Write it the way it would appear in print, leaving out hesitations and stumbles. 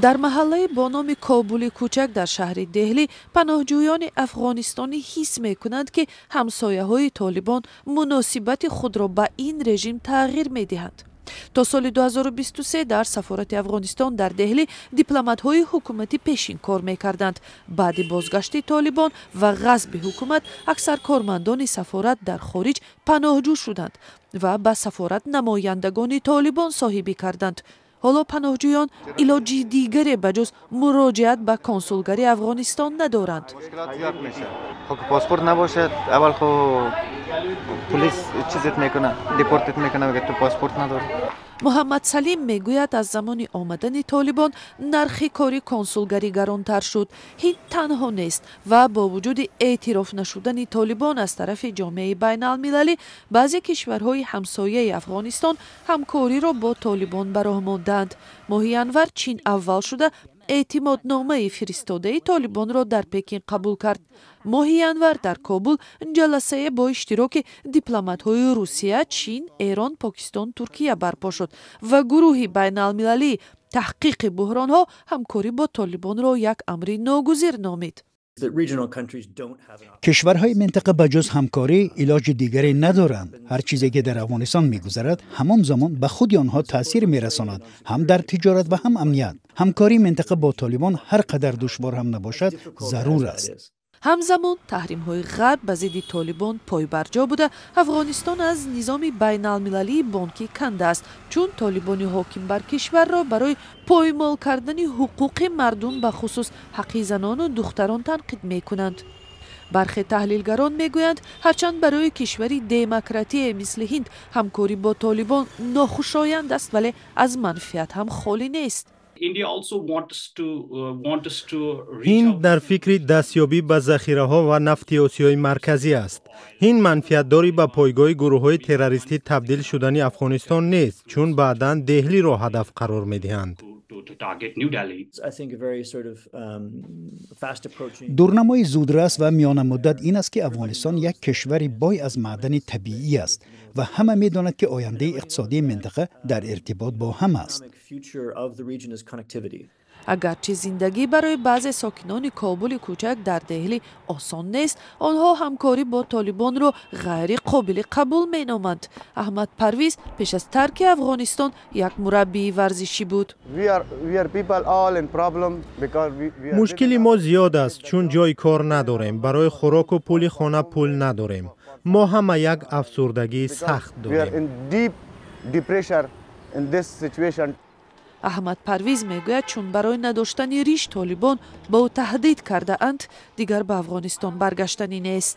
Дар маҳаллаи бо номи Кобули Кӯчак дар шаҳри Деҳлӣ паноҳҷӯёни афғонистонӣ ҳис мекунанд, ки ҳамсояҳои Толибон муносибати худро ба ин режим тағйир медиҳанд. То соли 2023 дар сафорати Афғонистон дар Деҳлӣ дипломатҳои ҳукумати пешин кор мекарданд. Баъди бозгашти Толибон ва ғасби ҳукумат, аксар кормандони сафорат дар хориҷ паноҳҷӯ шуданд ва ба сафорат намояндагони Толибон соҳибӣ карданд. Ҳоло паноҳҷӯён илоҷи дигаре ба ҷуз муроҷиат ба консулгарии Афғонистон надоранд. Паспорт набошад, аввал хо полис чизет мекунад, депортет мекунад, мегӯяд, ту паспорт надорӣ. Муҳаммад Салим мегӯяд, аз замони омадани Толибон нархи кори консулгарӣ гаронтар шуд. Ҳинд танҳо нест ва бо вуҷуди эътироф нашудани Толибон аз тарафи ҷомеаи байналмилалӣ, баъзе кишварҳои ҳамсояи Афғонистон ҳамкориро бо Толибон ба роҳ мондаанд. Моҳи январ Чин аввал шуда эътимодномаи фиристодаи Толибонро дар Пекин қабул кард. Моҳи январ дар Кобул ҷаласае бо иштироки дипломатҳои Русия, Чин, Эрон, Покистон, Туркия барпо шуд ва гурӯҳи байналмилалии таҳқиқи буҳронҳо ҳамкорӣ бо Толибонро як амри ногузир номид. Кишварҳои минтақа ба ҷуз ҳамкорӣ илоҷи дигаре надоранд. Ҳар чизе ки дар Афғонистон мегузарад, ҳамон замон ба худи онҳо таъсир мерасонад, ҳам дар тиҷорат ва ҳам амният. Ҳамкории минтақа бо Толибон ҳар қадар душвор ҳам набошад, зарур аст. Ҳамзамон таҳримҳои Ғарб ба зидди Толибон пойбарҷо буда, Афғонистон аз низоми байналмилалии бонкӣ канда аст, чун толибони ҳоким бар кишварро барои поймол кардани ҳуқуқи мардум, бахусус ҳаққи занону духтарон, танқид мекунанд. Бархе таҳлилгарон мегӯянд, ҳарчанд барои кишвари демократие мисли Ҳинд ҳамкорӣ бо Толибон нохушоянд аст, вале аз манфиат ҳам холӣ нест. Ҳинд дар фикри дастёбӣ ба захираҳо ва нафти Осиёи Марказӣ аст. Ҳинд манфиатдори ба пойгоҳи гурӯҳҳои террористӣ табдил шудани Афғонистон нест, чун баъдан Деҳлиро ҳадаф қарор медиҳанд. Дурнамои зудрас ва миёнамуддат ин аст, ки Афғонистон як кишвари бой аз маъдани табиӣ аст ва ҳама медонад, ки ояндаи иқтисодии минтақа дар иртибот бо ҳам аст. Агарчи зиндагӣ барои баъзе сокинони Кобули Кӯчак дар Деҳлӣ осон нест, онҳо ҳамкорӣ бо толибонро ғайриқобили қабул меноманд. Аҳмад Парвиз пеш аз тарки Афғонистон як мураббии варзишӣ буд. Мушкили мо зиёд аст, чун ҷои кор надорем, барои хӯроку пули хона пул надорем. Мо ҳама як афсурдагии сахт дорем. Аҳмад Парвиз мегӯяд, чун барои надоштани риш толибон ба ӯ таҳдид кардаанд, дигар ба Афғонистон баргаштанӣ нест.